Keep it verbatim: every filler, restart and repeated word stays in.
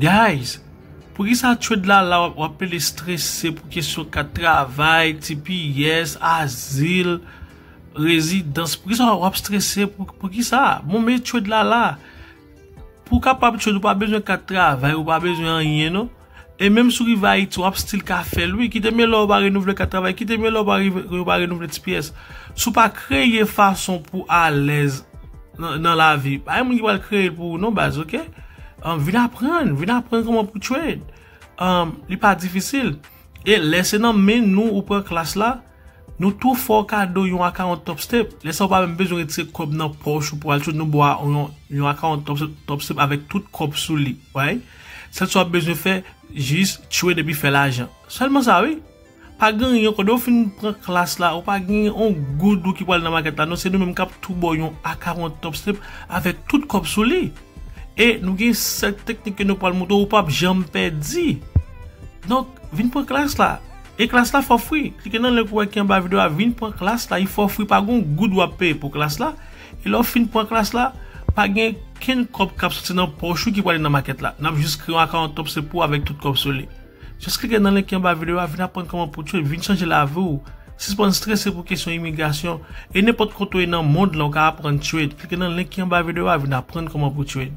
Guys, poukisa trade la la w ap, w ap plede strese pou kesyon kat travay, T P S, azil, rezidans? Poukisa w ap strese pou, poukisa? Bon, men trade la la. Pou w kapab trade, ou pa bezwen kat travay, ou pa bezwen anyen non. E menm si w rive Ayiti, w ap still ka fè l wi. Kite men lè w pa renouvle kat travay, kite men lè w pa rive, w pa renouvle T P S. Si w pa kreye fason pou alèz nan, nan lavi, pa gen moun ki pral kreye l pou ou non baz, oke? Um, vin aprann, vin aprann kòman pou trade. Um, li pa difisil. E lè se nan men nou ou pran klas la, nou tou fè w kado yon akawont Topstep. Lè sa w pa menm bezwen retire kòb nan pòch ou pou al trade, nou ba w yon, yon akawont Topstep, Topstep avèk tout kòb sou li, right? Sèl sa w ap bezwen fè, jis trade epi fè lajan. Sèlman sa wi. Pa gen anyen ankò, depi w fin pran klas la, ou pa gen yon goud ou ki pral nan makèt la non, se nou menm k ap tou ba w yon akawont Topstep avèk tout kòb sou li. E nou gen sèt teknik ke nou pral montre w, ou p ap janm pèdi. Donk, vin pran klas la. E klas la for free. Klike nan link ou wè ki anba videyo a, vin pran klas la, li for free, pa gen yon goud w ap peye pou klas la. E lè w fin pran klas la, pa gen kenn kòb k ap soti nan pòch ou ki prale nan makèt la. N ap jis kreye yon akawont Topstep pou w avèk tout kòb sou li. Just klike nan link ki anba videyo a, vin aprann kòman pou trade, vin chanje lavi w. Sispann strese pou kesyon imigrasyon. E nenpòt kote w ye nan mond lan, ou ka aprann trade. Klike nan link ki anba videyo a, vin aprann kòman pou trade.